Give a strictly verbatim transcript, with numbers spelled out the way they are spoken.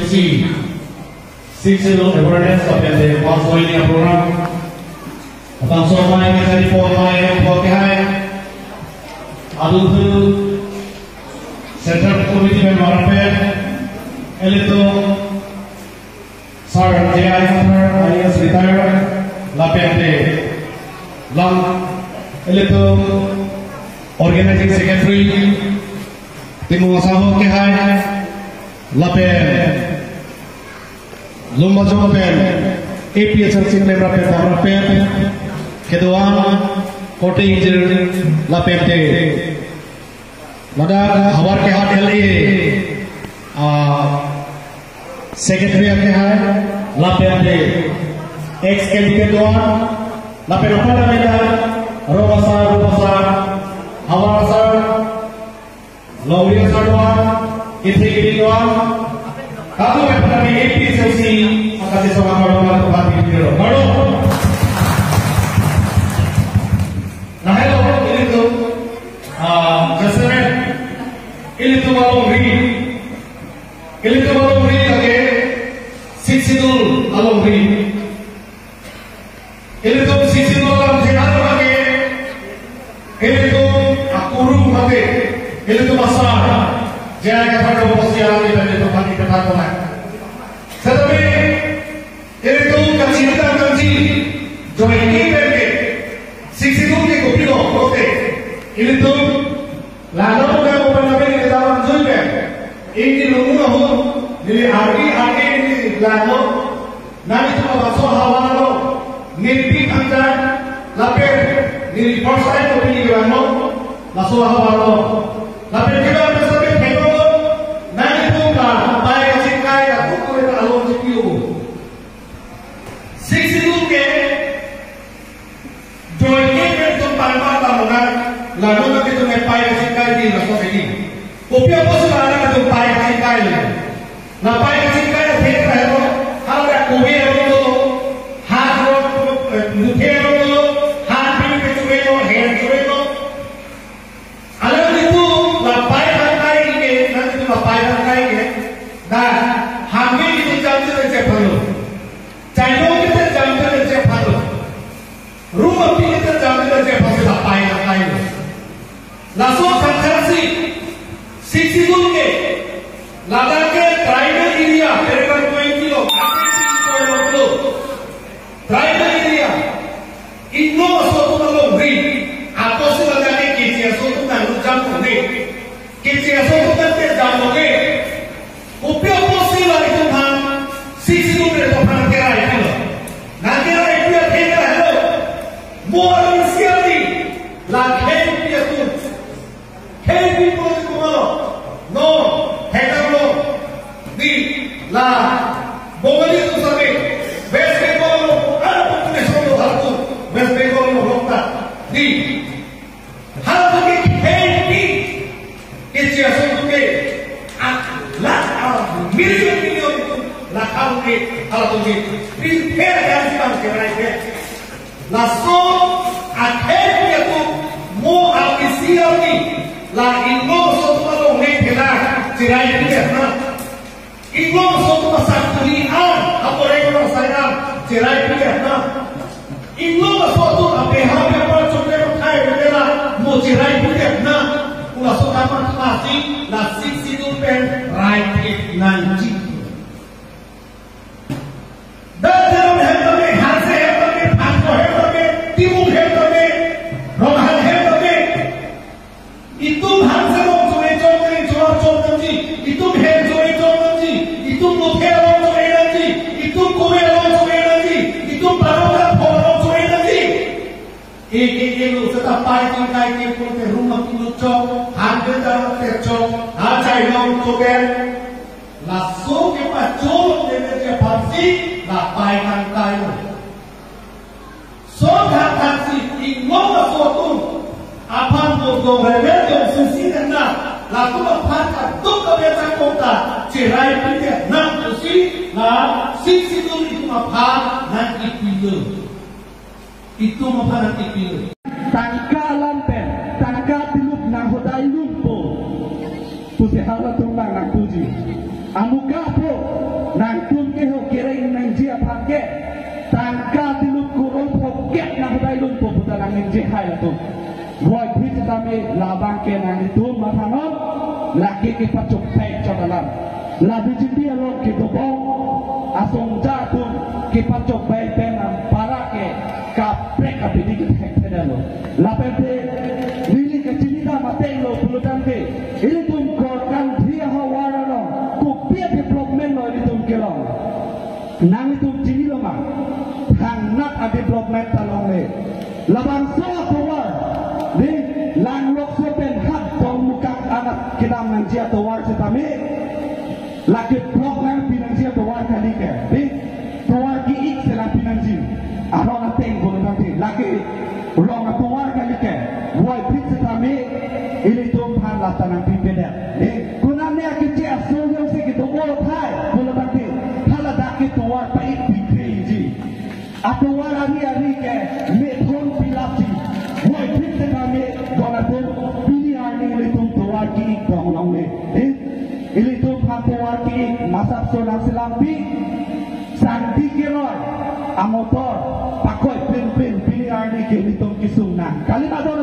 Si, Sixth Schedule awareness lapen de mass joining program. Lapen so mai ke sari po mai po ke hai. Adung tu Central Committee member pen, ilitum Sir J I Kathar, I A S retired, lapen de lang, ilitum Organizing Secretary Timung Saho ke hai, lapen Lumbajong pen A P H L C member pen, member pen kedo-an, korte ingjir lapen de ladak havar ke hat L A, ah, secretary ke hai, lapen de ex candidate do-an, lapen apa namanya, Rong asar, Rong asar, havar asar, longri asar do-an, kethe kiri do-an, katu pen kami A P H L C, akate songa karo karo karo karo. Nah, hello, ilitum, ah, jasemet, ilitum alongri, ilitum alongri lake Sixth Schedule alongri. Ilitum Sixth Schedule alam thenar lake, ilitum akuru mate, ilitum asar, J I Kathar do posi alam ilitum pati kethak tonai. Tetapi ilitum kachinta kanji, join ke pen ke, Sixth Schedule ke kopilo pulote, ilitum langno pen open lapen neli dalam jui pen, ini lungu ahun, neli ardi ardi neli langno, nelitum laso ahavar along, neli pi khangjan, lapen neli first time ko pini langno, laso ahavar along. Lapen kita bisa pen theklo, nelitum la pai kachingkai, aku ko along jipio. Sixth Schedule ke, join ke pen tum pangma ta monang, lalu nanti tum pai kachingkai di laso ini. Kopi apotsi la tum pai kachingkai le? La pai kachingkai le thek ra helo, hal ra kopi helo to, hat ro, eh, muthe helo to, hat pin pe chure lo, hen chure lo. Alanglitum la pai kachingkai ke, nanglitum la pai kachingkai ke, dah, hangke ke jam jam je phalo. Chaino ke jam jam je phalo. Rum api ke jam jam je phalo, la pai kachingkai. Laso thangthang si, Sixth Schedule ke, ladak ke tribal area, tribal twenty lo, tribal area. Inglong aso atum alongri, apotsi ladak ke Keche aso atum nang jam longle. Keche aso atum nang te jam longle. Kopi apotsi la itum aphan, Sixth Schedule re to aphan kerai pilo. Nang kerai pilo, kerai lo. Mo arni isi arni, la khei pi atum. Khei pi pulote komatlo? Non, thekdamlo. Di, la, Bongali atum same, West Bengal along, ah, population do halatum, West Bengal along rokta. Di, halatum ke khei pi, Keche aso atum ke, a lakh, a million million atum, lakh atum ke, halatum ke, prepare dan si bang kerai ke. Laso akhei pi atum mo arni isi arni la inglong aso atum alongle thela cherai pidetnang. Inglong aso atum asakuri an, aporek asai an cherai pidetnang. Inglong aso atum abeha bepar chokle thai bela mo cherai pidetnang. Laso kamatha si la Sixth Schedule pen rai pidetnangji. Dak Teron hem tame, Hanse hem tame, Phangcho hem tame, Timung hem tame, Ronghang hem tame. Itum Hanse along chore chore chore chore nangji, itum hem chore chore nangji, itum Lothe along chore nangji, itum Kome along chore nangji, itum Parokar along chore nangji. Eke elo seta pai kachingkai ke pulote rum atum chok, han ke jam te chok, ha chainong chok en. Laso kepachorot nangji aphansi la pai kachingkai lo. So thakthak si inglong aso atum aphan bodong revel jongsi si nang na, latum aphan kaduk kabe chakong ta cherai pidetnang pusi la Sixth Schedule itum aphan nangkipilo. Itum aphan nangkipilo. Tangka alam pen, tangka timuk nanghodai lungpo pusi halatum nang nangpuji. Amuka po, nangtum ke ho kereng nangji aphan ke, tangka dilut kurong phokek nang dai lun po puta nang ningje hai latum. Voi phit tame labang ke nanglitum mathanon, lake kepachok pek chot alam. La B J P along kedobom asong ja atum kepachok pek pen ampara ke kaprek abidi kethek thedalo. Lapen te neli kachini ta mateng lo pulotangte, ilitum Korkanthi ahavar along kopi a-development lo ilitum kelong. Nanglitum chinilo ma? Thangnat a-development ta longle. Labangso atovar, di Langlokso pen ha Dongmukak anat kedam nangji atovar setame, lake block nangpi nangji atovar kali ke, di tovar ki-ik selang pi nangji. Aron ateng pulotangte, lake rong atovar kali ke, voi phit setame ilitum aphan lata nangpipedet. Eh, konane akeche aso jongsi kedo-o thai pulotangte, haladak ke tovar pa-ik pikre ji. Atovar ari ari ke methon pilapji. Voi phit setame don atum, pini arni ilitum tovar ki-ik dong longle. Eh, ilitum aphan tovar ki-ik masap so nangselampi. Sangti keroi amotor pakoi pin pin pini arni ke ilitum kesung nang. Kalima do